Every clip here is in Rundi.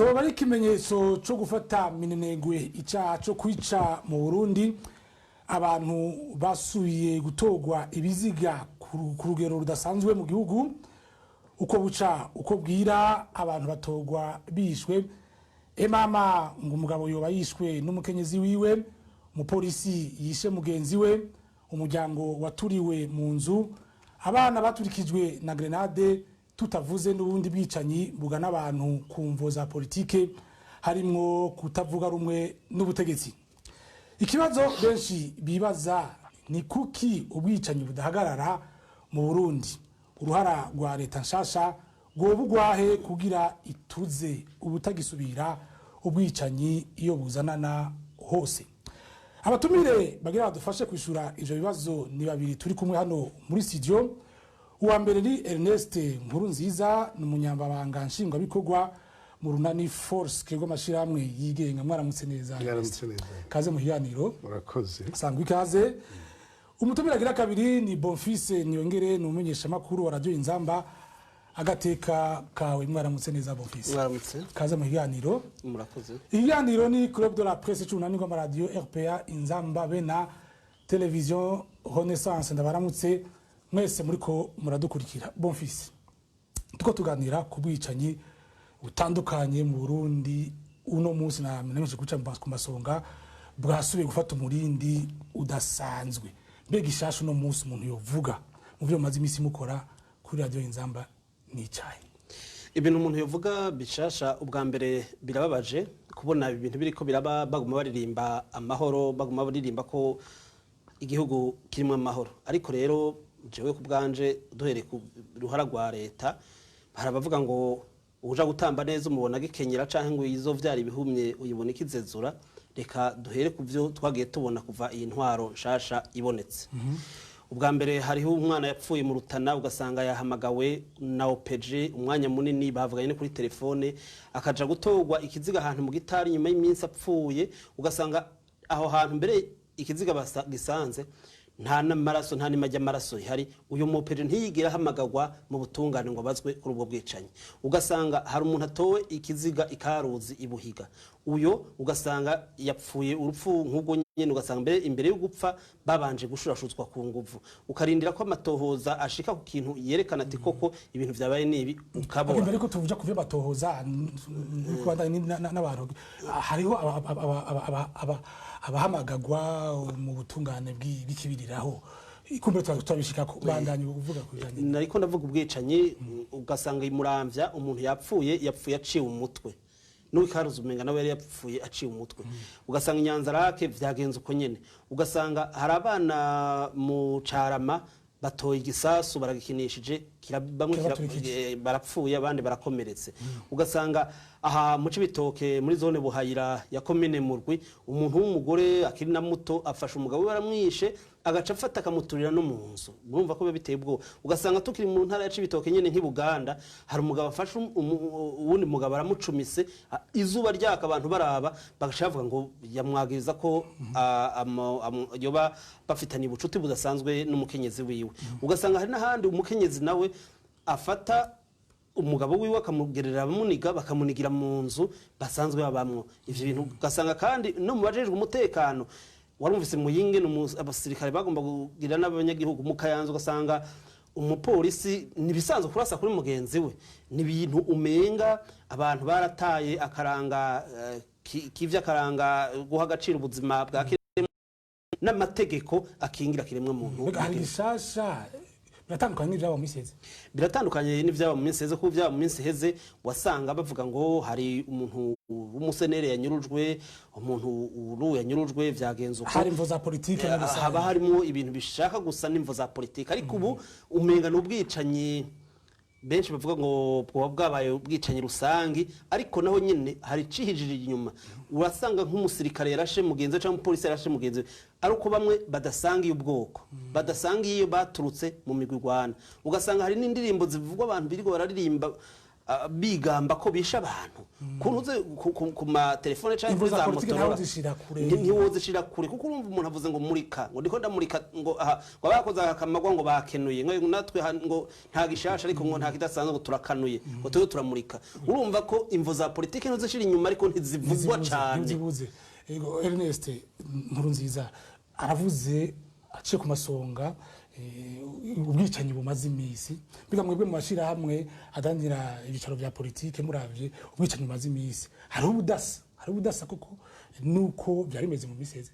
Coba ari ikimenyetso cyo gufata minenegwe icyaha cyo kwica mu Burundi. Abantu basubiye gutorwa ibiziga ku rugero rudasanzwe mu gihugu. Uko buca uko bwira, abantu batorwa bishwe. Emama ngo umugabo yoba yishwe n'umukenyezi wiwe, umupolisi yishe mugenzi we, umuryango waturiwe mu nzu, abana baturikijwe na grenade, tutavuze n'ubundi bwicanyi bugana abantu ku mvo za politike, harimwo kutavuga rumwe n'ubutegetsi. Ikibazo benshi bibaza ni kuki ubwicanyi budahagarara mu Burundi? Uruhara rwa leta nshasha rwoba urwahe kugira ituze ubutagisubira ubwicanyi iyo buzanana hose? Abatumire bagira badufashe kwishura ivyo bibazo ni babiri turi kumwe hano muri studio. Uwa mbere ni Ernest Nkurunziza, ni umunyamabanga nshingwabikorwa mu runani Force rw'amashirahamwe yigenga. Mwaramutse neza? Mwaramutse neza. Kaze mu kiganiro. Murakoze. Sangwa ikaze. Umutumire agira kabiri ni Bonfise Niyongere, ni umumenyeshamakuru wa Radio Inzamba agateka kawe. Mwaramutse neza, Bonfise? Mwaramutse. Kaze mu kiganiro. Murakoze. Ikiganiro ni Club de la Presse c'urunani rw'amaradiyo RPA Inzamba be na Television Renaissance. Ndabaramutse mwese muriko muradukurikira. Bonfise, tuko tuganira ku bwicanyi butandukanye mu Burundi. Uno munsi namenyeshe guca ku masonga bwasubiye gufata umurindi udasanzwe. Mbega ishasha uno munsi umuntu yovuga mu byo mumaze iminsi mukora kuri Radio Inzamba ni icayi? Ibintu umuntu yovuga bishasha, ubwa mbere birababaje kubona ibintu biriko biraba, baguma baririmba amahoro, baguma baririmba ko igihugu kirimo amahoro. Ariko rero jewe ku bwanje, duhereye ku ruhara rwa leta, hari abavuga ngo uja gutamba neza umubona agikenyera, canke ngo izo vyara ibihumye uyibona ikizezura. Reka duhere ku byo twagiye tubona kuva iyi ntwaro nshasha ibonetse. Ubwa mbere, hariho umwana yapfuye mu Rutana, ugasanga yahamagawe na OPG umwanya munini, bavuganye no kuri telefone, akaja gutorwa ikiziga ahantu mu gitari nyuma y'iminsi apfuye. Ugasanga aho hantu mbere ikiziga gisanze nta n'amaraso, nta n'ima ry'amaraso ihari. Uyu mupere ntiyigera ahamagagwa mu butungane ngo abazwe kuri ubwo bwicanyi. Ugasanga hari umuntu atowe ikiziga ikaruzi ibuhiga, uyo ugasanga yapfuye urupfu nk'ubwo nyene. Ugasanga mbere imbere yo gupfa babanje gushurashutswa ku nguvu, ukarindira ko amatohoza ashika ku kintu yerekana ati koko ibintu vyabaye nibi, ukabora. Imbere ko tuvuja kuvyo batohoza n'abantu, hariho abahamagagwa mu butungane bw'ikibiriraho. Ikumbure turabishikako, bandanye uvuga ku bijanye. Nariko ndavuga ubwicanyi. Ugasanga imuramvya umuntu yapfuye, yapfuye aciwe umutwe, n'uwikaruzi umenga nawe yari yapfuye aciwe umutwe. Ugasanga inyanza rake vyagenze uko nyene. Ugasanga hari abana mu Carama batoye igisasu baragikinishije, bamwe Kirabaturikije. Barapfuye, abandi barakomeretse. Ugasanga aha mu Cibitoke, muri zone Buhayira ya komine Murwi, umuntu w'umugore akiri na muto afashe umugabo we baramwishe, agaca afata akamuturira no mu nzu. Murumva ko biba biteye ubwoba. Ugasanga tukiri mu ntara ya Cibitoke nyene, nk'i Buganda, hari umugabo afashe uwundi mugabo aramucumise, izuba ryaka, abantu baraba, bagaca bavuga ngo yamwagiriza ko yoba bafitanye ubucuti budasanzwe n'umukenyezi wiwe. Ugasanga hari n'ahandi umukenyezi nawe afata umugabo wiwe akamugerera abamuniga, bakamunigira mu nzu basanzwe babamwo. Ivyo bintu ugasanga kandi no mu bajejwe umutekano, warumvise Muyinge abasirikare bagomba kugira n'abanyagihugu. Mu Kayanza ugasanga umupolisi nibisanzwe kurasa kuri mugenzi we. Ni ibintu umenga abantu barataye akaranga k'ivy'akaranga, guha agaciro ubuzima bwa kiremwa n'amategeko akingira kiremwa muntu. Mbega hari gishasha, biratandukanye n'ivyaba mu minsi iheze? Biratandukanye n'ivyaba mu minsi iheze, kuko ivyaba mu minsi iheze wasanga bavuga ngo hari umuntu w'umusenere yanyurujwe, umuntu uru yanyurujwe, vyagenze uko. Hari imvo za politike muri rusange. Haba harimo ibintu bishaka gusa n'imvo za politike, ariko ubu umenga ni ubwicanyi benshi bavuga ngo bwoba bwabaye ubwicanyi rusangi, ariko naho nyine hari icihijije inyuma. Urasanga nk'umusirikare yarashe mugenzi we cyangwa umupolisi yarashe mugenzi we, ari uko bamwe badasanga iyo ubwoko, badasanga iyo baturutse mu migwi igwana. Ugasanga hari n'indirimbo zivugwa, abantu birirwa bararirimba. bigamba ko bishe abantu kuntuze ku matelefone canke Imvo kuri za za politike Motorola. ntawuzishira kure. Ntiwozishira kure, kuko urumva umuntu avuze ngo murika, ngo ndiko ndamurika, ngo aha ngo abakoze akamagwa ngo bakenuye, ngo natwe ngo nta gishasha, ariko ngo nta kidasanzwe, ngo turakanuye, ngo tube turamurika. Urumva ko imvo za politike ntuzishira inyuma, ariko ntizivugwa cane. Ntizibuze. Ego, Ernest Nkurunziza aravuze aciye ku masonga ubwicanyi bumaze iminsi. Biga mwebwe mu mashirahamwe adangira ibyicaro vya politike, muravye ubwicanyi bumaze iminsi, hariho ubudasa koko nuko byari bimeze mu minsi iheze?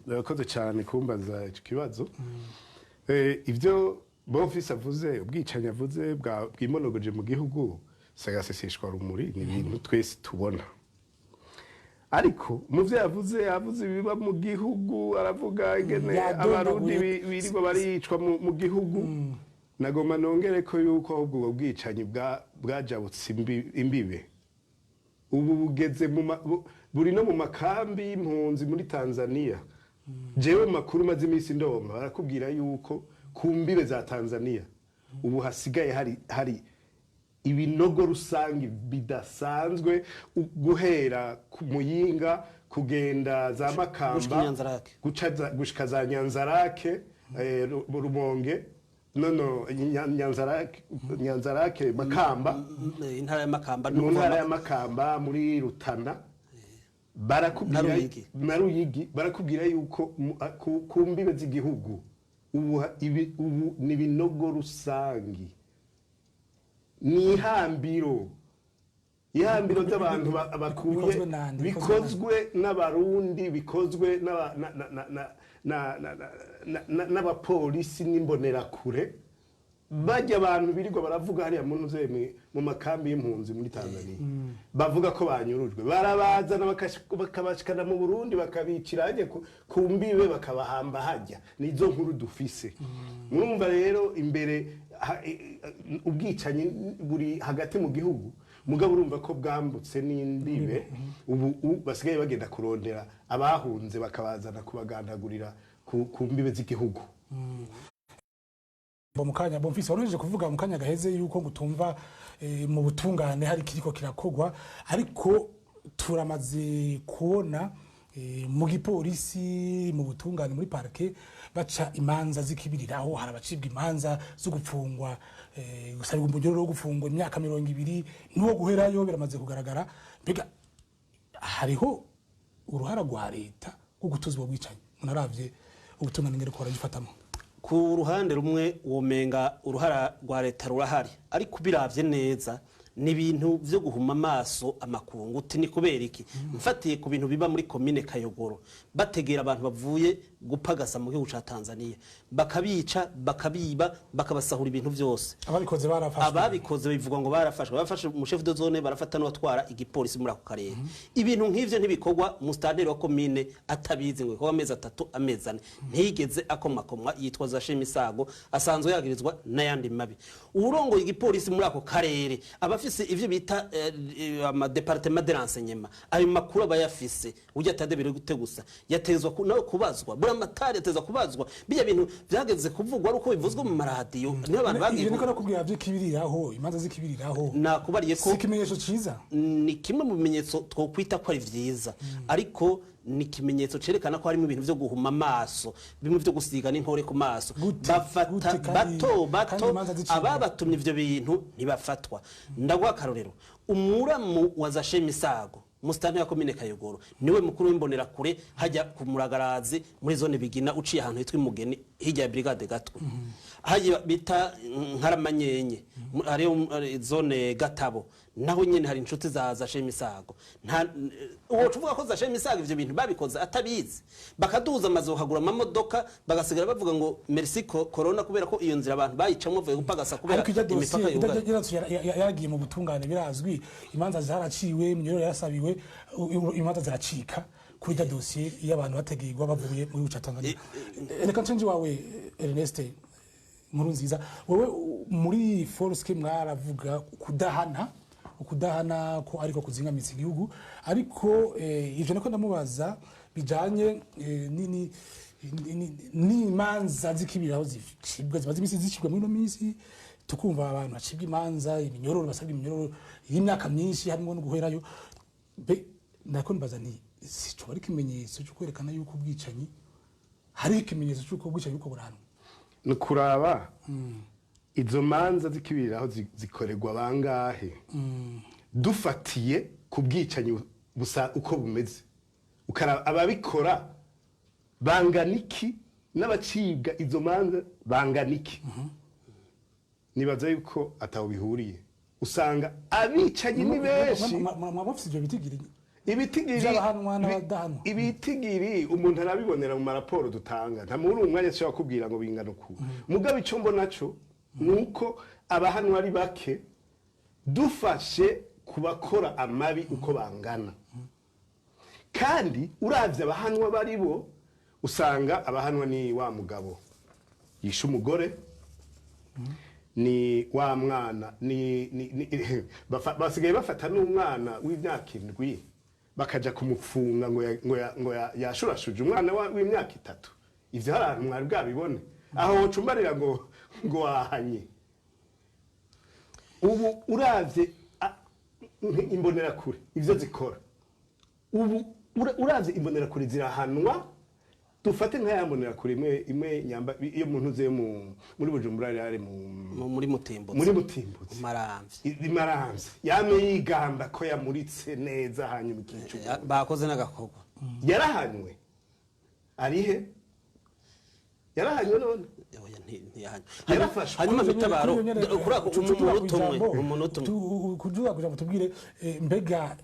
Urakoze cyane kumbaza icyo kibazo. Ibyo Bonfils avuze, ubwicanyi avuze bwimonogoje mu gihugu, sagaseseshwa rumuri, ni ibintu twese tubona. Ariko mu byo yavuze, yavuze ibiba mu gihugu, aravuga ingene Yadondaguye. Abarundi birirwa baricwa mu gihugu. Nagomba nongere ko yuko ahubwo ubwo bwicanyi bwajabutse imbibe, ubu bugeze buri no mu makambi y'impunzi muri Tanzania. Jewe mu makuru maze iminsi ndonka, barakubwira yuko ku mbibe za Tanzania ubu hasigaye hari ibinogo rusange bidasanzwe, guhera ku Muyinga kugenda za Makamba, Gushika i Nyanzarake. Gushika za Nyanzarake, Rumonge, no Nyanzarake, Makamba. Intara ya Makamba. Mu ntara ya Makamba, muri Rutana, barakubwira Na Ruyigi. Na Ruyigi, barakubwira yuko ku mbibe z'igihugu ubu ubu ni ibinogo rusangi, ni ihambiro ry'abantu bakuye. Bikozwe nande? Bikozwe n'Abarundi, bikozwe n'abapolisi n'imbonerakure bajya abantu birirwa baravuga hariya mu ntuze mu makambi y'impunzi muri Tanzania, bavuga ko banyurujwe, barabazana bakabashikana mu Burundi, bakabicira hajya ku mbibe, bakabahamba hajya. Nizo nkuru dufise. Murumva rero imbere ubwicanyi buri hagati mu gihugu, mugabo urumva ko bwambutse n'imbibe. Ubu basigaye bagenda kurondera abahunze, bakabazana kubagandagurira ku mbibe z'igihugu. Bo mukanya, Bonfils, waruhejeje kuvuga mu kanya gaheze yuko ngutumva mu butungane hari kiriko kirakogwa, ariko turamaze kubona mu gipolisi, mu butungane, muri parquet baca imanza zikibiriraho. Hari abacibwa imanza zo gupfungwa, gusabirwa umugero wo gupfungwa imyaka 20 n'uwo guherayo, biramaze kugaragara. Mbega hariho uruhara rwa leta rwo gutuza ubwo bwicanyi, munaravye ubutungane ngere ko baragifatamo? Ku ruhande rumwe womenga uruhara rwa leta rurahari, ariko ubiravye neza ni ibintu vyo guhuma amaso amakungu. Uti ni kubera iki? Mfatiye ku bintu biba muri komine Kayogoro, bategera abantu bavuye gupagasa mu gihugu ca Tanzania, bakabica, bakabiba, bakabasahura ibintu vyose. Ababikoze barafashwe? Ababikoze bivugwa ngo barafashwe. Bafashe umuchef de zone, barafata n'uwatwara igipolisi muri ako karere. Ibintu nk'ivyo ntibikorwa musitanteri wa komine atabizi, ngo bikorwa amezi 3, amezi 4, ntiyigeze akomakomwa. Yitwa Zashe Misago, asanzwe yagirizwa n'ayandi mabi. Uwurongoye igipolisi muri ako karere aba afise ivyo bita amadépartement de renseignement, ayo makuru aba yafise. Ujya atadebere gute gusa yatezwa nawe kubazwa, buramatari yatezwa kubazwa. Bijya bintu vyageze kuvugwa ari uko bivuzwe mu maradiyo, niyo abantu bagiye. Ivyo niko nakubwira vy'ikibiriraho, imanza z'ikibiriraho. Nakubariye ko si ikimenyetso ciza? Ni kimwe mu bimenyetso twokwita ko ari vyiza, ariko ni ikimenyetso cerekana ko harimo ibintu vyo guhuma amaso, bimwe vyo gusiga n'intore ku maso. Gute? Bafata Gute bato kandi bato, imanza zicibwa? ababatumye ivyo bintu ntibafatwa. Ndaguha akarorero: umuramu wa Zashe Misago, musitani wa komine Kayogoro, niwe mukuru w'imbonerakure hajya ku Muragarazi muri zone Bigina, uciye ahantu hitwa Imugeni, hirya ya brigade Gatwe, hajya bita Nkaramanyenye, hariyo zone Gatabo, naho nyene hari inshuti za Zashe Misago. Nta uwo tuvuga ko Zashe Misago ivyo bintu babikoze atabizi, bakaduza amazu, bakagura amamodoka, bagasigara bavuga ngo merci corona, kubera ko iyo nzira abantu bayicamwo bavuye gupagasa, kubera Ariko ijya dosiye imipaka yugaye. Yaragiye mu butungane, birazwi, imanza zaraciwe, iminyoro yarasabiwe, imanza ziracika kuri ijya dosiye iyo abantu bategurwa bavuye mu gihugu cya Tanzania. Reka nshinge wawe, Ernest Nkurunziza, wowe muri Forske mwaravuga ukudahana ko ariko kuzingamitsa igihugu, ariko ivyo niko ndamubaza bijanye n'imanza zikibiraho zicibwa, zimaze imisi zicibwa muri ino minsi. Tukumva abantu bacibwa imanza, iminyororo, basabwa iminyororo y'imyaka myinshi, harimo no guherayo. Be ndako mbaza nti si cyo ari ikimenyetso cyo kwerekana yuko ubwicanyi, hari ikimenyetso cy'uko ubwicanyi buko burahanwa? Ni ukuraba izo manza zikibiriraho zikorerwa bangahe, dufatiye ku bwicanyi busa uko bumeze, ukaraba ababikora bangana iki n'abacibwa izo manza bangana iki. Nibaza yuko ataho bihuriye, usanga abicanyi ni benshi. Mwaba mufite ibyo bitigiri Ibitigiri by'abahanwa n'abadahanwa? Ibitigiri umuntu arabibonera mu maraporo dutanga. Nta muri uwo mwanya ashobora kubwira ngo bingana uku. Mugabo icyo mbona cyo ni uko abahanwa ari bake dufashe ku bakora amabi uko bangana. Kandi uravye abahanwa bari bo, usanga abahanwa ni wa mugabo yishe umugore, ni wa mwana, ni basigaye bafata n'umwana w'imyaka 7 bakaja kumupfunga ngo yashurashuje umwana w'imyaka 3. Ivyo hari ahantu mwari bwabibone aho wocumbarira ngo wahanye? Ubu uravye imbonerakure ivyo zikora ubu, uravye imbonerakure zirahanwa. Dufate nka ya mbonerakure imwe nyamba iyo muntu uze muri Bujumbura yari mu Muri Mutimbutsi. Muri Mutimbutsi. Maramvya. Imaramvya, yame yigamba ko yamuritse neza, hanyuma ikica umuntu. Bakoze n'agakorwa. Yarahanywe? Arihe? Yarahanywe none? Oya, ntiyahanywe. Yarafashwe. Hanyuma mitabaro kuri ako umunota umwe, umunota umwe. Kujuga kugira ngo tubwire, mbega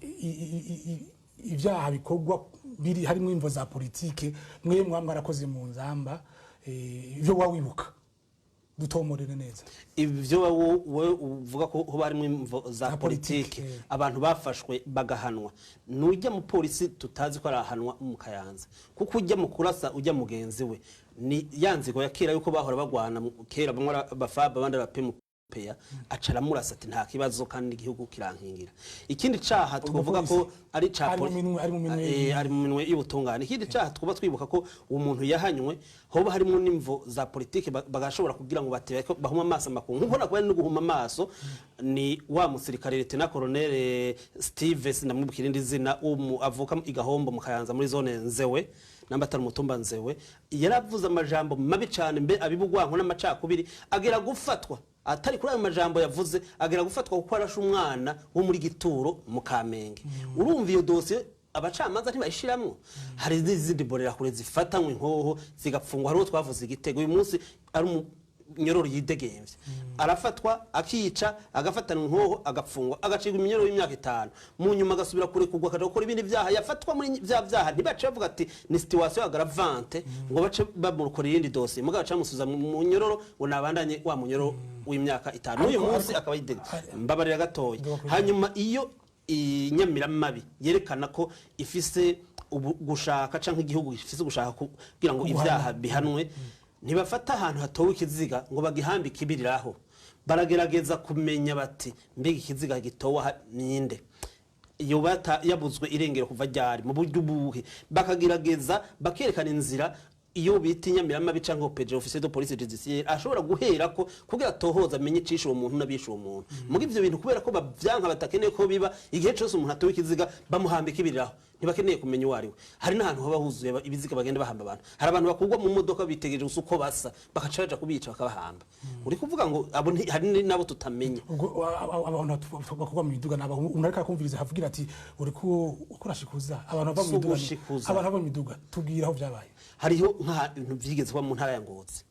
ibyaha bikorwa biri harimo imvo za politike, mwe mwaba mwarakoze mu nzamba, ibyo wawibuka dutomorere neza. Ibyo wowe uvuga ko hoba harimo imvo za Za politike, politike, abantu bafashwe bagahanwa, nujya mu polisi tutazi ko arahanwa mu Kayanza, kuko ujya mu kurasa ujya mugenzi we ni ya nzigo ya kera yuko bahora bagwana kera, bamwe bafaba abandi abapemupeya, aca aramurasa ati nta kibazo kandi igihugu kirankingira. Ikindi caha twovuga ko ari ca Ari mu minwe ari mu minwe y'ubutungane. Ikindi caha twuba twibuka ko uwo muntu yahanywe hoba harimo n'imvo za politike, bagashobora kugira ngo batebe ko bahuma amaso amakungu, nkuko nakuba no guhuma amaso ni wa musirikare Lieutenant Colonel Steve, ndamwibukira irindi zina, avuka i Gahombo mu Kayanza muri zone Nzewe, namba atari umutumba Nzewe. Yaravuze amajambo mabi cyane, mbe abibugwanko n'amacakubiri, agera gufatwa atari kuri ayo majambo yavuze, agera gufatwa kuko arashe umwana wo muri Gituro mu Kamenge. Urumva iyo dosiye abacamanza ntibayishiramwo. Hari n'izindi mbonerakure zifatanywe inkoho zigapfungwa. Hariho twavuze igitego uyu munsi ari umunyororo yidegemvye, arafatwa akica, agafatanwa inkoho, agapfungwa, agacirwa iminyororo y'imyaka 5, mu nyuma agasubira kurekurwa akaja gukora ibindi vyaha. Yafatwa muri vya vyaha, ntibace bavuga ati ni situation aggravante ngo bace bamukorera iyindi dosiye, mugabo baca bamusubiza mu nyororo ngo nabandanye wa munyororo w'imyaka 5. N'uyu munsi akaba yidegemvye. Mbabarira gatoya. Hanyuma iyo inyamiramabi yerekana ko ifise ubu gushaka canke igihugu gifise gushaka kugira ngo ivyaha bihanwe, ntibafata ahantu hatowe ikiziga ngo bagihambe ikibiriraho. Baragerageza kumenya bati mbega ikiziga gitowe aha ninde, yoba yabuzwe irengero kuva ryari, mu buryo ubuhe? Bakagerageza bakerekana inzira iyo bita inyamiramabi canke OPJ, officier de police judiciaire, ashobora guherako kugira atohoza amenye icishe uwo muntu n'abishe uwo muntu. Muga ivyo bintu kubera ko bavyanka, batakeneye ko biba, igihe cose umuntu atowe ikiziga bamuhamba ikibiriraho, ntibakeneye kumenya uwo ari we. Hari n'ahantu haba huzuye ibiziga bagenda bahamba abantu. Hari abantu bakugwa mu modoka bitegereje gusa uko basa, bakaca baja kubica bakabahamba. Uri kuvuga ngo abo hari n'abo tutamenya. Ubwo abantu bakugwa mu miduga nabo, umuntu ariko akumviriza havugira ati uri ko ukurashikuza abantu bava mu Si miduga ugushikuza. Abantu bava mu miduga, tubwira aho byabaye. Hariho nk'ahantu vyigeze kuba mu ntara ya Ngozi,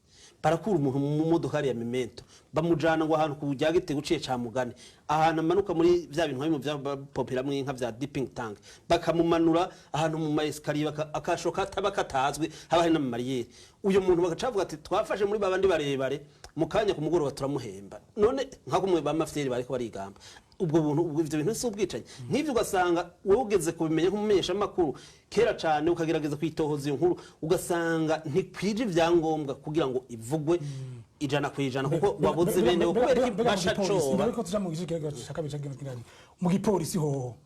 barakura umuntu mu modokari ya Memento, bamujana ngo ahantu ku rya Gitego uciye ca Mugani, ahantu amanuka muri vya bintu bimwe vya poperamwo inka vya dipping tank, bakamumanura ahantu mu ma escalier, akashoka ataba katazwi, haba hari n'amamariyeri. Uyo muntu bagaca bavuga ati twafashe muri babandi barebare, mu kanya ku mugoroba turamuhemba. None nka kumwe ba mafyeri bariko barigamba ubwo buntu, ubwo ivyo bintu si ubwicanyi nk'ivyo? Ugasanga wowe ugeze kubimenya nk'umumenyesha makuru kera cane, ukagerageza kwitohoza iyo nkuru, ugasanga ntikwije ivyangombwa kugira ngo ivugwe 100%, kuko wabuze bene wo kubera iki basha coba. Ariko tuja mu gice cya kabiri cy'kiganiro. Mu gipolisi hoho,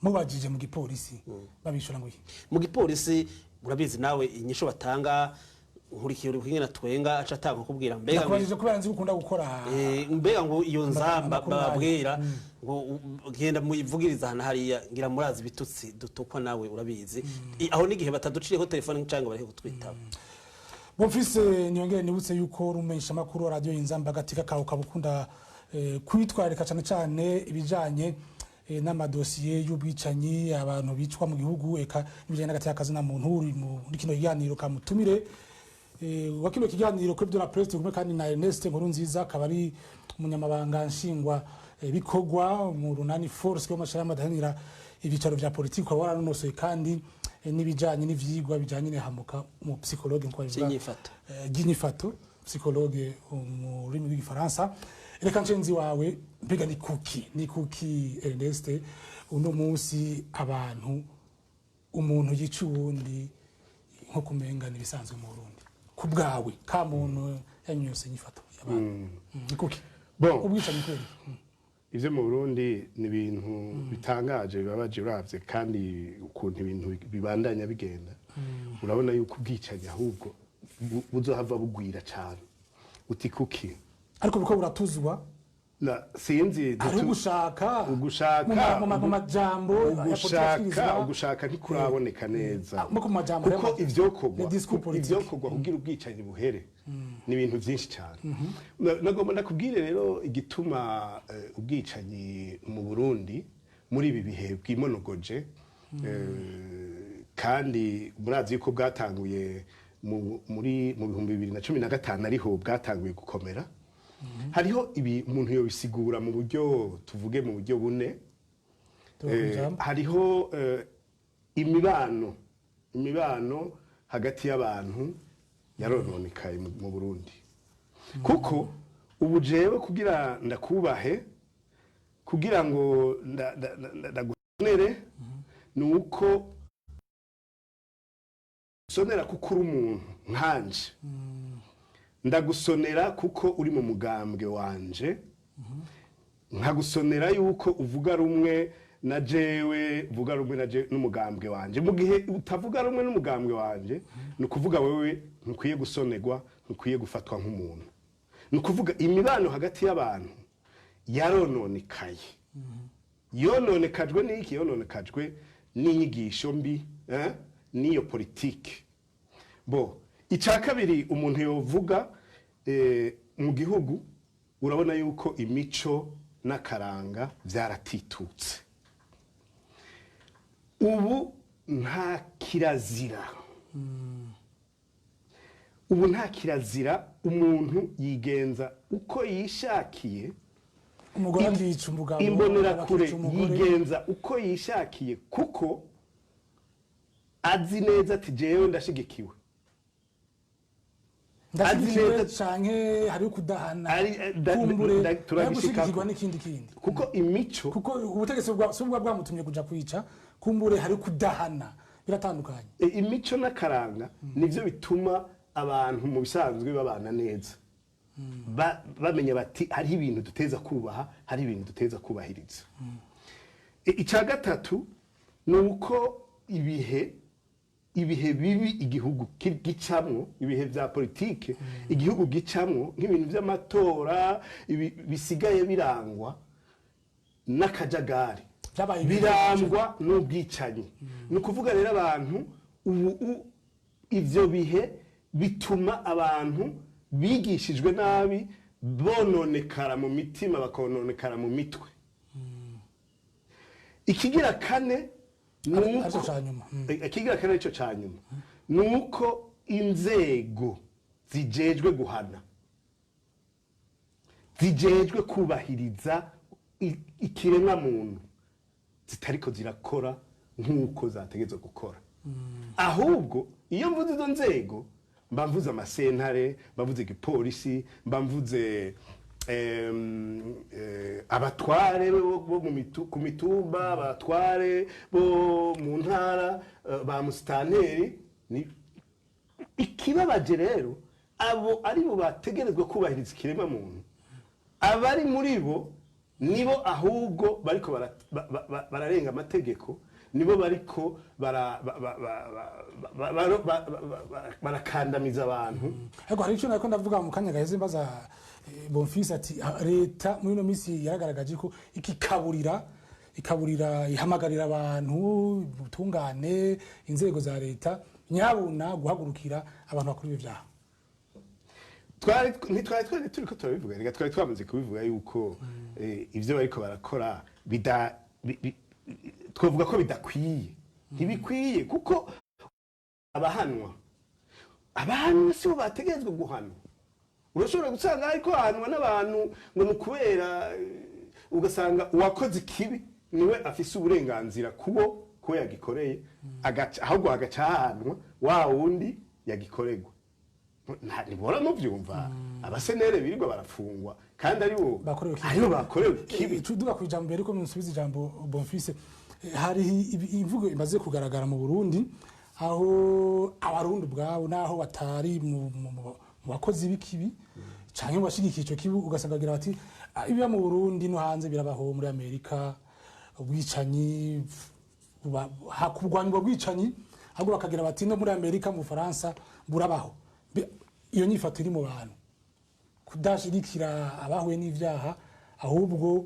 mubajije mu gipolisi babishura ngo iki? Mu gipolisi urabizi nawe inyisho batanga. Nkurikiye uri kumwe na twenga, aca atanga kukubwira mbega ngo Nakubajije kubera nzi ko ukunda gukora. Mbega ngo iyo nzamba Amakuru nayo. Bababwira ngo genda muyivugiriza ahantu hariya, ngira murazi ibitutsi dutukwa, nawe urabizi. Aho n'igihe bataduciriyeho telefone cyangwa bareke kutwitaba. Bonfise niyongere, nibutse yuko rumenyesha makuru wa radio Inzamba gatika kawe kabukunda kwitwararika cyane cyane ibijanye n'amadosiye y'ubwicanyi, abantu bicwa mu gihugu, eka n'ibijanye n'agateka kazina muntu. Uri muri kino kiganiro kamutumire wa kino kiganiro kuri de la presse kumwe kandi na Ernest Nkurunziza, akaba ari umunyamabanga nshingwa bikorwa mu runani force y'amashirahamwe adaharanira ibyicaro vya politiki, ukaba waranonosoye kandi n'ibijanye n'ivyigwa bijanye n'ihamuka mu psychologue nkuko babivuga. Vy'inyifato. Ry'inyifato, psychologue mu rurimi rw'igifaransa. Reka nshenzi wawe, mbega ni kuki Ernest, uno munsi abantu, umuntu yica uwundi nko kumenga ibisanzwe mu Burundi? Ku bwawe, ka muntu yanyose inyifato y'abantu, ni kuki Bon. ubwicanyi kweri? Ivyo mu Burundi ni ibintu bitangaje, bibabaje. Uravye kandi ukuntu ibintu bibandanya bigenda, urabona yuko ubwicanyi ahubwo buzohava bugwira cane. Uti kuki? Ariko buriko buratuzwa. Sinzi. Hari ugushaka Ugushaka mu majambo ya politiki ugushaka ashikirizwa. Ugushaka ntikuraboneka neza. Ah, mu majambo Kuko ivyokorwa les discours politiques. ivyokorwa kugira ubwicanyi buhere ni ibintu vyinshi cyane. Nagomba ndakubwire rero igituma ubwicanyi mu Burundi muri ibi bihe bwimonogoje, kandi murazi yuko bwatanguye mu 2015, ariho bwatanguye gukomera. Hariho ibi umuntu yobisigura mu buryo, tuvuge mu buryo bune. Tuba kw'ijambo. Hariho imibano hagati y'abantu yarononekaye mu Burundi, kuko ubu jewe kugira ndakubahe, kugira ngo ndagusonere, ni uko sonera kuko uri umuntu nkanje, ndagusonera kuko uri mu mugambwe wanje, nkagusonera yuko uvuga rumwe na jewe, uvuga rumwe na je n'umugambwe wanje. Mu gihe utavuga rumwe n'umugambwe wanje, ni ukuvuga wewe ntukwiye gusonerwa, ntukwiye gufatwa nk'umuntu. Ni ukuvuga imibano hagati y'abantu yarononekaye. Yononekajwe n'iki? Yononekajwe n'inyigisho mbi, n'iyo politike. Bo icya kabiri umuntu yovuga, mu gihugu urabona yuko imico n'akaranga byaratitutse. Ubu nta kirazira, ubu nta kirazira, umuntu yigenza uko yishakiye. Umugore akica umugabo, Imbonerakure akica umugore. yigenza uko yishakiye kuko azi neza ati jewe ndashigikiwe. Ndashyigikiwe Azi neza- canke hariho kudahana. Ari, Kumbure turabishikako. gushigikirwa n'ikindi kindi. Kuko imico Kuko ubutegetsi si bwa bwamutumye kuja kwica, kumbure hari kudahana, biratandukanye. Imico n'akaranga nivyo bituma abantu mu bisanzwe babana neza. Bamenya bati hariho ibintu duteza kubaha, hari ibintu duteza kubahiriza. Icya gatatu ni uko ibihe bibi igihugu gicamwo, ibihe vya politike igihugu gicamwo, nk'ibintu vy'amatora, bisigaye birangwa n'akajagari. Vyabaye ibintu Birangwa n'ubwicanyi. Ni ukuvuga rero abantu ubu ivyo bihe bituma abantu bigishijwe nabi bononekara mu mitima, bakononekara mu mitwe. Ikigira kane ni Aricyo uko ca nyuma. Ikigira kane, aricyo ca nyuma, ni uko inzego zijejwe guhana, zijejwe kubahiriza ikiremwa muntu, zitariko zirakora nk'uko zategetswe gukora. Ahubwo iyo mvuze izo nzego, mba mvuze amasentare, mba mvuze igipolisi, mba mvuze abatware bo ku mitumba, abatware bo mu ntara, ba musitanteri. Ikibabaje rero, abo ari bo bategerezwa kubahiriza ikiremwa muntu, abari muri bo nibo ahubwo bariko bararenga amategeko. Nibo bariko barakandamiza abantu. Ariko hari icyo nariko ndavuga mu kanya gaheze, mbaza Bonfils ati: "Ah, leta muri ino minsi yaragaragaje ko ikikaburira, ikaburira, ihamagarira abantu, ubutungane, inzego za leta nyabuna guhagurukira abantu bakora ibyo vyaha." Twari ntitwari twari turiko turabivuga, reka twari twamaze kubivuga yuko ivyo bariko barakora bida twavuga ko bidakwiye, ntibikwiye, kuko abahanwa sibo bategerezwa guhanwa. Urashobora gusanga ariko ahanwa n'abantu ngo ni ukubera ugasanga uwakoze ikibi niwe afise uburenganzira kubo ko yagikoreye, ahubwo agaca ahanwa wa wundi yagikorerwa. Ntibora muvyumva abasenere birirwa barafungwa kandi aribo bakorewe ikibi. Aribo bakorewe ikibi. Tuduga ku ijambo mbere ko musubiza ijambo, Bonfils. Hari imvugo imaze kugaragara mu Burundi, aho Abarundi ubwabo, naho batari mu bakozi b'ikibi canke mu bashigikiye ico kibi, ugasanga bagira bati: "Ah, ibiba mu Burundi no hanze birabaho, muri Amerika ubwicanyi hakurwanya ubwo bwicanyi", ahubwo bakagira bati: "No muri Amerika, mu Bufaransa burabaho." Iyo nyifato iri mu bantu kudashigikira abahuye n'ivyaha, ahubwo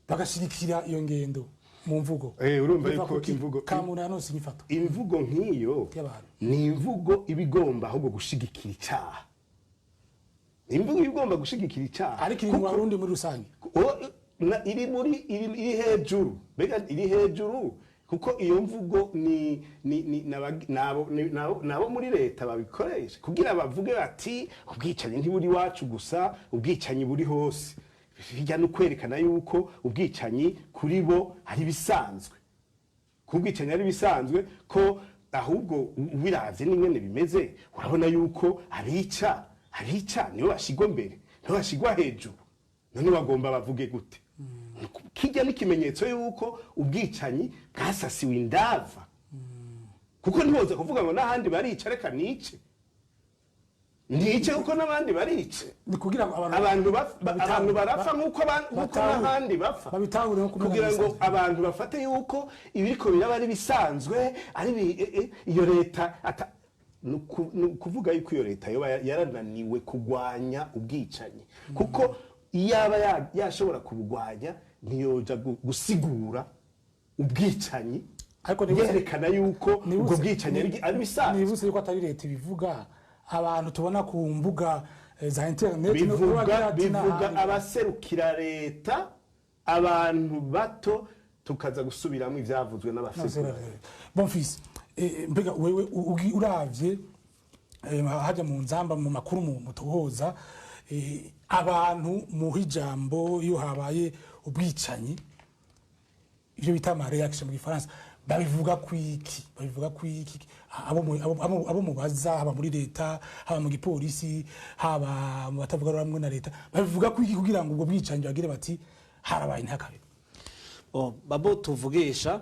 bagashigikira iyo ngendo mu mvugo. Urumva Biva yuko kuki? imvugo Kamuna yanose inyifato imvugo nk'iyo y'abantu. Ni imvugo iba igomba ahubwo gushigikira icyaha. Ni imvugo iba igomba gushigikira icyaha. Ariko iri mu Barundi muri rusange. Iri muri iri hejuru, mbega iri hejuru, kuko iyo mvugo ni nabo muri leta babikoresha kugira bavuge bati: "Ubwicanyi ntiburi iwacu gusa, ubwicanyi buri hose." Bijya no kwerekana yuko ubwicanyi kuri bo ari bisanzwe, ko ubwicanyi ari bisanzwe, ko ahubwo ubiravye n'ingene bimeze, urabona yuko abica nibo bashigwa mbere, nibo bashigwa hejuru. None bagomba bavuge gute? Kijya n'ikimenyetso yuko ubwicanyi bwasasiwe indava, kuko ntiboza kuvuga ngo n'ahandi barica, reka nice, nice kuko n'abandi barica. Ni kugira ngo abantu Abantu abantu barapfa nk'uko batahure. n'ahandi bapfa. Babitahure nko kumenya Kugira ngo bisanzwe. abantu bafate yuko ibiriko biraba ari bisanzwe, ari iyo leta ni ukuvuga yuko iyo leta yoba yarananiwe kugwanya ubwicanyi, kuko iyaba yashobora kubugwanya ntiyoja gusigura ubwicanyi Ariko yerekana yuko ubwo bwicanyi ari bisanzwe. Nibutse yuko atari leta ibivuga, abantu tubona ku mbuga za internet Bivuga bagira ati bivuga n'ahandi. abaserukira leta, abantu bato tukaza gusubiramo ivyavuzwe n'abaserukira. Bonfils, mbega wewe uravye hajya mu Nzamba, mu makuru mu mutohoza, abantu muha ijambo iyo habaye ubwicanyi, ibyo bita ama réaction mu Gifaransa, babivuga kwiki? Babivuga kwiki abo mubaza, haba muri leta, haba mu gipolisi, haba mu batavuga rumwe na leta, babivuga kwiki kugira ngo ubwo bwicanyi bagire bati: "Harabaye, ntakabe"? Oh, babo tuvugisha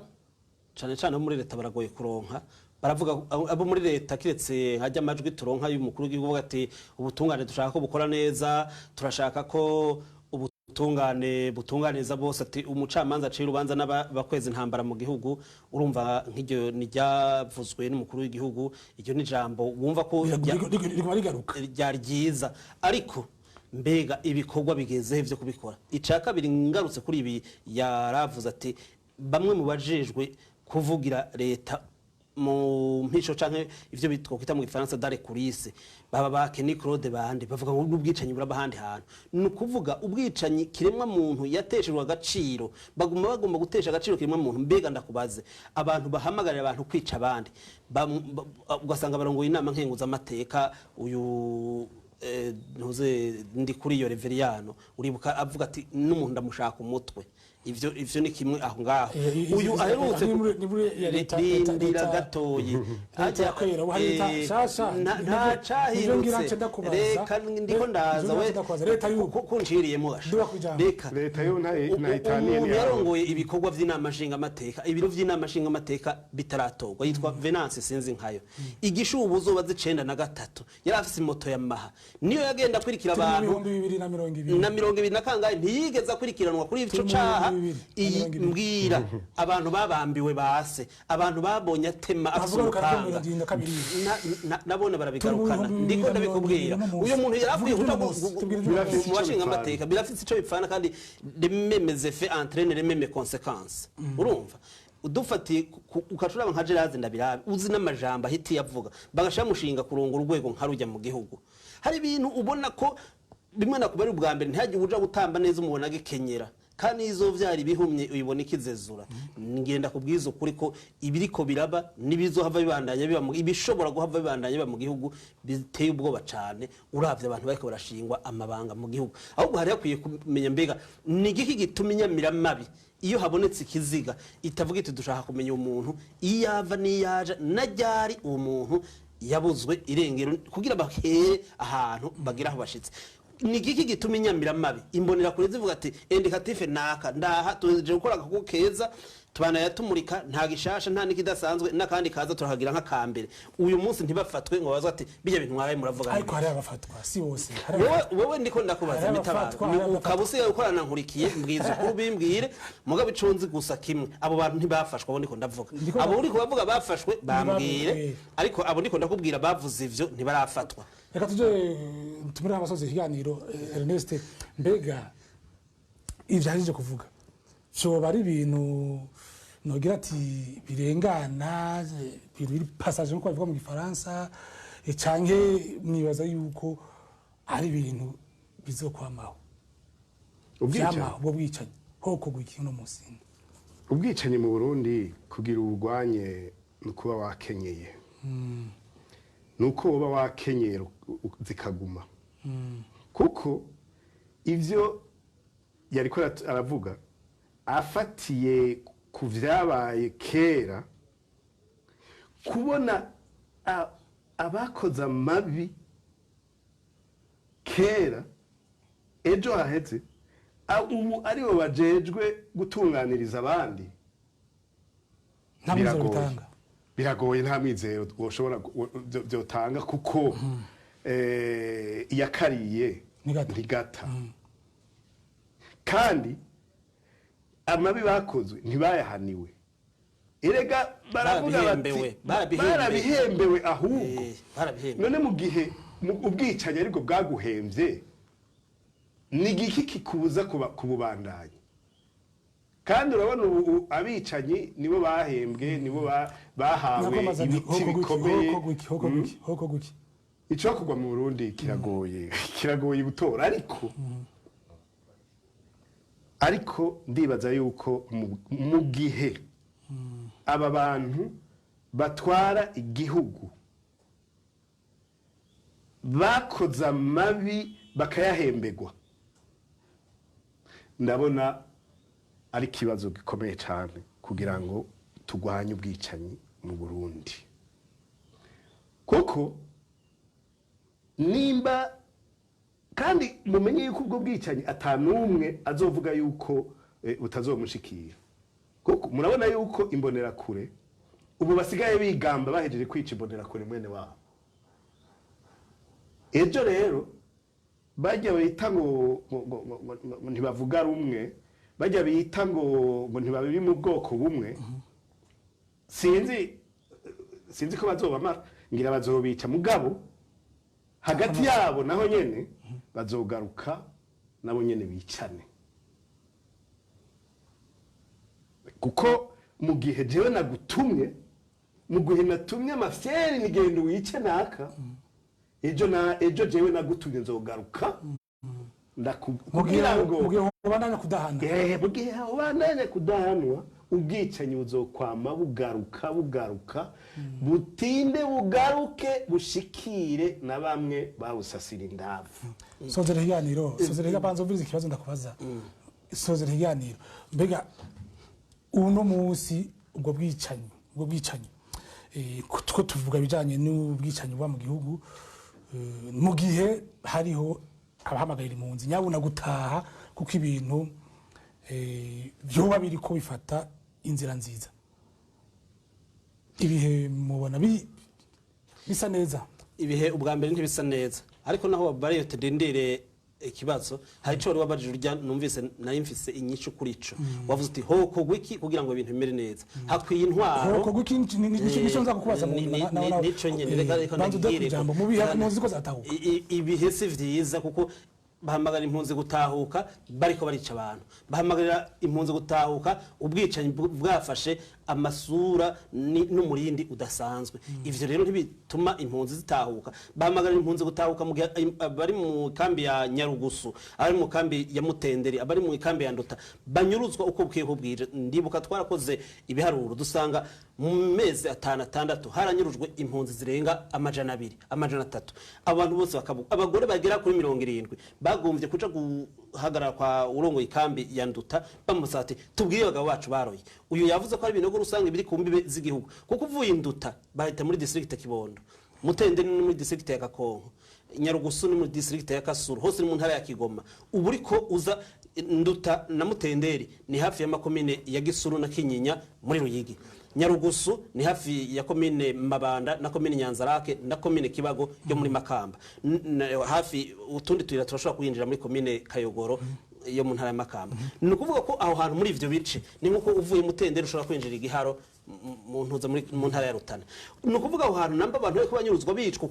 cyane cyane abo muri leta baragoye kuronka. Baravuga abo muri leta, kiretse hajya amajwi turonka y'umukuru w'igihugu avuga ati: "Ubutungane dushaka ko bukora neza, turashaka ko ubutungane butunganiza bose", ati: "Umucamanza aciye urubanza n'abakweza intambara mu gihugu." Urumva nk'iryo ni ryavuzwe n'umukuru w'igihugu, iryo ni ijambo wumva ko Riguma rigaruka. Ryari ryiza, ariko mbega ibikorwa bigezehe byo kubikora? Icya kabiri, ngarutse kuri ibi yaravuze ati bamwe mu bajejwe kuvugira leta mu mpisho canke ivyo twokwita mu Gifaransa dans les coulisses, baba ba Kenny Claude bande, bavuga ngo n'ubwicanyi buraba ahandi hantu. Ni ukuvuga ubwicanyi kiremwa muntu yateshejwe agaciro, baguma bagomba gutesha agaciro kiremwa muntu. Mbega ndakubaze, abantu bahamagarira abantu kwica abandi, ugasanga barongoye inama nkenguzamateka, uyu ntuze ndi kuri iyo Reveriyano, uribuka avuga ati: "N'umuntu ndamushaka umutwe." Ivyo ni kimwe aho ngaho. Uyu aherutse Ni muri ya rindira gatoyi. Leta ya kwera, ubu hari leta nshasha. Nta Nivyo ngira nce cahindutse. ndakubaza. Reka, ndiko ndaza. Nivyo We ngira ndakubaza. Leta y'ubu. Kunciriyemo gasha. Duba kwijambo. Reka. Leta yo ntayitaniye Umuntu n'iyawe. yarongoye ibikorwa vy'inama nshingamateka, ibiro vy'inama nshingamateka bitaratorwa, yitwa Venance Sinzi nkayo, igishubu uzoba z'icenda na gatatu, yari afise moto ya Maha, niyo yagenda akurikira Turi mu abantu 2020. Na 20 na kangahe, ntiyigeze akurikiranwa kuri ico Turi mu caha. Iyi 20. Mbwira abantu babambiwe base, abantu babonye atema afise Avuga ko ari umupanga. 72. Nabone barabigarukana. Turi mu Ndiko ndabikubwira, 2021. uyu muntu yari akwiye Vuga kuja iby'uno munsi, tubwire iby'uno munsi. mu bashinga amateka. Birafise ico bipfana, kandi les mêmes effets entraînent les mêmes conséquences. Urumva, udufatiye ukaca uraba nka Gerard Ndabirabe, uzi n'amajambo ahita yavuga, bagashira mushinga kurongora urwego nka rujya mu gihugu. Hari ibintu ubona ko bimwe nakuba ari ubwa mbere, ntihagire uja gutamba neza umubona agikenyera, kandi izo vyari bihumye uyibona ikizezura. Ngenda kubwiza ukuri ko ibiriko biraba n'ibizohava bibandanya biba ibishobora guhava bibandanya biba mu gihugu biteye ubwoba cane. Uravye abantu bariko barashingwa amabanga mu gihugu, ahubwo hari hakwiye kumenya mbega ni igiki gituma inyamiramabi, iyo habonetse ikiziga, itavuga iti: "Dushaka kumenya umuntu iyo ava n'iyaja na ryari, uwo muntu yabuzwe irengero," kugira bahere ahantu bagira aho bashitse. Ni igiki gituma inyamiramabi, imbonerakure zivuga ati: "Indicatif naka ndaha, tuje gukora akaku keza, tubana tumurika, nta gishasha, nta n'ikidasanzwe, n'akandi kaza turahagira nk'akambere," uyu munsi ntibafatwe ngo bazwe ati: "Bijya bintu mwaraye muravuga"? Ariko hari abafatwa, si bose, hari Wowe abafatwa. wowe ndiko ndakubaza. Hari Mitabaro, abafatwa, ni hari abafatwa. ukaba usigaye ukorana nkurikiye. Mbwiza ukuri, ubimbwire. Mugabo ico nzi gusa kimwe, abo bantu ntibafashwe, abo ndiko ndavuga. Abo uriko bavuga bafashwe, bambwire. Ariko abo ndiko ndakubwira bavuze ivyo ntibarafatwa. Reka tuje tumire abasoza ikiganiro. Ernest, mbega ivyo ahejeje kuvuga vyoba ari ibintu nogira ati birengana, ibintu biri passager nkuko babivuga mu Gifaransa, canke mwibaza yuko ari ibintu bizokwamaho? Ubwicanyi? Vyamaho, ubwo bwicanyi hokorwa iki uno munsi? Ubwicanyi mu Burundi, kugira ubugwanye ni ukuba wakenyeye, ni uko woba wakenyeye zikaguma, kuko ivyo yariko aravuga afatiye ku vyabaye kera, kubona abakoze amabi kera ejo haheze, ubu aribo bajejwe gutunganiriza abandi. Nta mwizero Biragoye. bitanga. Biragoye, nta mwizero woshobora vyotanga, kuko iyakariye Ntigata. Ntigata. Kandi amabi bakozwe ntibayahaniwe. Erega baravuga bati Barabihembewe, barabihembewe. Barabihembewe ahubwo. Barabihembewe. None mu gihe ubwicanyi aribwo bwaguhemvye, ni igiki kikubuza kububandanya? Kandi urabona ubu abicanyi nibo bahembwe, nibo bahawe Nakwamaza nti ibiti hokorwa iki, bikomeye. Hokorwa iki, hokorwa iki, hokorwa iki? Icokorwa mu Burundi kiragoye, kiragoye gutora, ariko ndibaza yuko mu gihe aba bantu batwara igihugu bakoze amabi bakayahembegwa, ndabona ari ikibazo gikomeye cyane kugira ngo turwanye ubwicanyi mu Burundi, kuko nimba kandi mumenye yuko ubwo bwicanyi atanumwe azovuga yuko butazomushikira, kuko murabona yuko imbonerakure ubu basigaye bigamba bahejeje kwica imbonerakure mwene wabo. Ejo rero bajya bita ngo ntibavuga rumwe, bajya bita ngo ntibabiri mu bwoko bumwe, sinzi ko bazobamara, ngira bazobica, mugabo hagati yabo naho nyene bazogaruka nabo nyene bicane, kuko mu gihe jewe nagutumye, mu gihe natumye amafyeri nigenda wice naka, ejo na ejo jewe nagutumye nzogaruka kugira ngo Mu gihe ubandanya kudahana. Mu gihe ubandanya kudahanwa, ubwicanyi buzokwama bugaruka, bugaruka, butinde bugaruke, bushikire na bamwe bawusasira indavu. Sozera ikiganiro, sozera ikiganiro. Banza umvirize ikibazo ndakubaza. Sozera ikiganiro. Mbega uno munsi ubwo bwicanyi, two tuvuga ibijanye n'ubwicanyi buba mu gihugu, mu gihe hariho abahamagarira impunzi nyabuna gutaha kuko ibintu vyoba biriko bifata inzira nziza, ibihe mubona bisa neza? Ibihe ubwa mbere ntibisa neza, ariko naho bariyo tudindire. Ikibazo hari ico wari wabajije urya, numvise nari mfise inyishu kuri ico. Wavuze uti hoko gwiki kugira ngo ibintu bimere neza, hakwiye intwaro. Hoko gwiki nico nza kukubaza mu Nico nyene, reka banza ude ndagire. Ijambo mu bihe impunzi ko zatahuka. Ibihe si vyiza, kuko bahamagara impunzi gutahuka bariko barica abantu, bahamagarira impunzi gutahuka ubwicanyi bwafashe amasura n'umurindi udasanzwe. Ivyo rero ntibituma impunzi zitahuka. Bahamagarira impunzi gutahuka mu gihe abari mu kambi ya Nyarugusu, abari mu kambi ya Mutenderi, abari mu kambi ya Nduta banyuruzwa uko bukeye uko bwije. Ndibuka twarakoze ibiharuro, dusanga mu mezi 5, 6 haranyurujwe impunzi zirenga 200, 300. Abantu bose bakabuka, abagore bagera kuri 70 bagombye kuja guhagarara kwa urongoye ikambi ya Nduta, bamusaba ati: "Tubwire abagabo bacu baroye." Uyu yavuze ko ari ibinogo rusange biri ku mbibe z'igihugu, kuko uvuye Induta bahita muri district ya Kibondo, Mutende ni muri district ya Kakonko, Nyarugusu ni muri district ya Kasuru, hose ni mu ntara ya Kigoma. Ubu uriko uza Nduta na Mutenderi ni hafi y'amakomine ya Gisuru na Kinyinya muri Ruyigi, Nyarugusu ni hafi ya komine Mabanda na komine Nyanzarake na komine Kibago yo muri Makamba. Hafi utundi tuyira turashobora kwinjira muri komine Kayogoro yo mu ntara ya Makamba. Ni ukuvuga ko aho hantu muri ivyo bice ni nkuko uvuye Mutenderi ushobora kwinjira Igiharo mu ntuza muri mu ntara ya Rutana. Ni ukuvuga aho hantu namba abantu bariko banyuruzwa, bicwa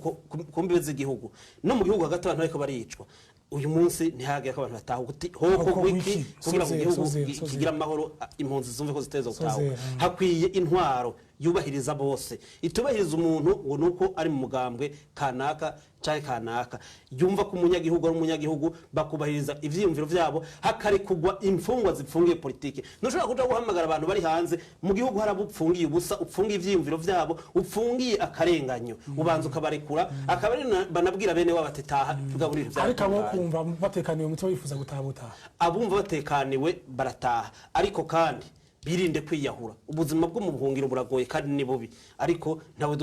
ku mbibe z'igihugu no mu gihugu hagati, abantu bariko baricwa uyu munsi, ntihagire ko abantu batahuka uti hoko Hoko wiki wiki. kugira ngo Sozera, igihugu sozera, sozera. kigire amahoro, impunzi zumve ko ziteza gutahuka. Sozera. Hakwiye intwaro yubahiriza bose, itubahiriza umuntu ngo nuko ari mu mugambwe kanaka canke kanaka, yumva ko umunyagihugu ari umunyagihugu, bakubahiriza ivyiyumviro vyabo, hakarekugwa imfungwa zipfungiye politike. Ntushobora kuja guhamagara abantu bari hanze mu gihugu hari abo upfungiye ubusa, upfungiye ivyiyumviro vyabo, upfungiye akarenganyo, ubanza ukabarekura, akaba ari banabwira bene wabo ati: "Taha, tugaburire." Ariko abo Ivyatunganye. kumva batekaniwe umutima bifuza gutaha butaha. Abumva batekaniwe barataha, ariko kandi birinde kwiyahura. Ubuzima bwo mu buhungiro buragoye kandi ni bubi, ariko ntawe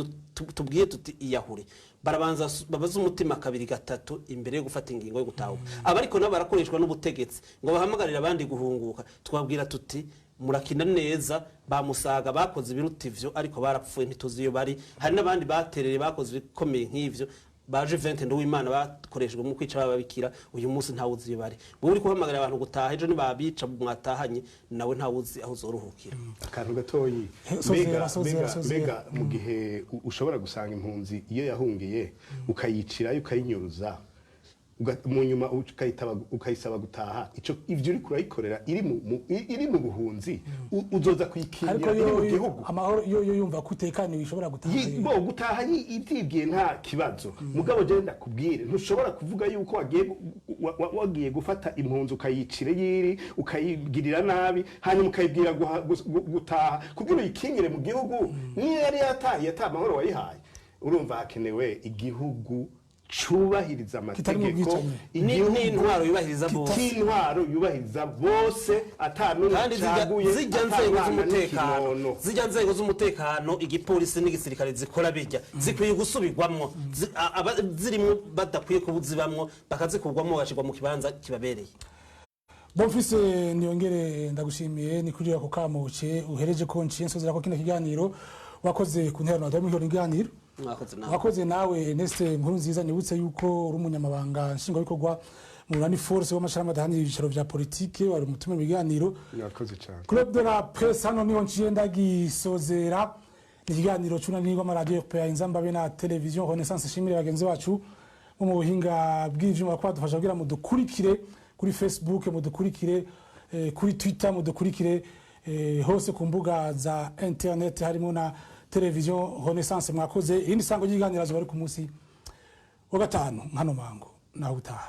tubwiye tuti iyahure. Barabanza babaze umutima kabiri gatatu imbere yo gufata ingingo yo gutahuka. Aba ariko nabo barakoreshwa n'ubutegetsi ngo bahamagarire abandi guhunguka. Twabwira tuti: "Murakina neza." Bamusaga bakoze ibiruta ivyo, ariko barapfuye, ntituzi iyo bari. Hari n'abandi baterere bakoze ibikomeye nk'ivyo, baje Vente Nduwimana, bakoreshejwe mu kwica bababikira, uyu munsi ntawe uzi iyo bari. Wowe uri guhamagarira abantu gutaha, ejo nibabica mwatahanye nawe, ntawe uzi aho uzoruhukira. Akantu gatoyi. Sozera, mbega sozera, mbega sozera. Mbega mu gihe ushobora gusanga impunzi iyo yahungiye ukayicirayo, ukayinyuruza, mu nyuma ukayisaba gutaha, ico ivyo uriko urayikorera iri mu buhunzi, uzoza Ariko kuyikingira iri mu yo gihugu? Amahoro yo yumva ko utekaniwe ishobora gutaha. Bo gutaha ivyibwiye nta kibazo, mugabo je ndakubwire, ntushobora kuvuga yuko wagiye gufata impunzi ukayicira yiri, ukayigirira nabi, hanyuma ukayibwira gutaha kugira uyikingire mu gihugu. Niyo yari yatahiye ata amahoro wayihaye. Urumva hakenewe igihugu cubahiriza Kitarimo amategeko, ubwicanyi. Igihugu N'intwaro yubahiriza bose. C'intwaro yubahiriza bose, ata n'umwe Kandi acaguye, zijya ata nzego mwana z'umutekano, n'ikinono. zijya nzego z'umutekano, igipolisi n'igisirikare, zikora bijya zikwiye gusubirwamwo. Zirimo badakwiye kubuzibamwo, bakazikurwamo, bagashirwa mu kibanza kibabereye. Bonfise Niyongere, ndagushimiye. Ni kuri ako kamuce uhereje ko nciye nsozera ko kino kiganiro. Wakoze ku nterano waduhaye muri kino kiganiro. Mwakoze nawe. Wakoze nawe, Ernest Nkurunziza. Nibutse yuko uri umunyamabanga nshingwabikorwa mu Runani Force w'amashirahamwe adaharanira ibyicaro vya politike, wari umutumire mu biganiro. Mwakoze cyane. Club de la Presse, hano niho nciye ndagisozera. Ni ikiganiro c'unani rw'amaradiyo RPA Inzambabe na Television Renaissance. Shimire bagenzi bacu bo mu buhinga bw'ivyuma ko badufasha kugira mudukurikire kuri Facebook, mudukurikire kuri Twitter, mudukurikire hose ku mbuga za internet, harimo na Television Renaissance. Mwakoze. Irindi sango ry'iganiro azoba ari ku munsi wa gatanu nkano mango. Naho utaha.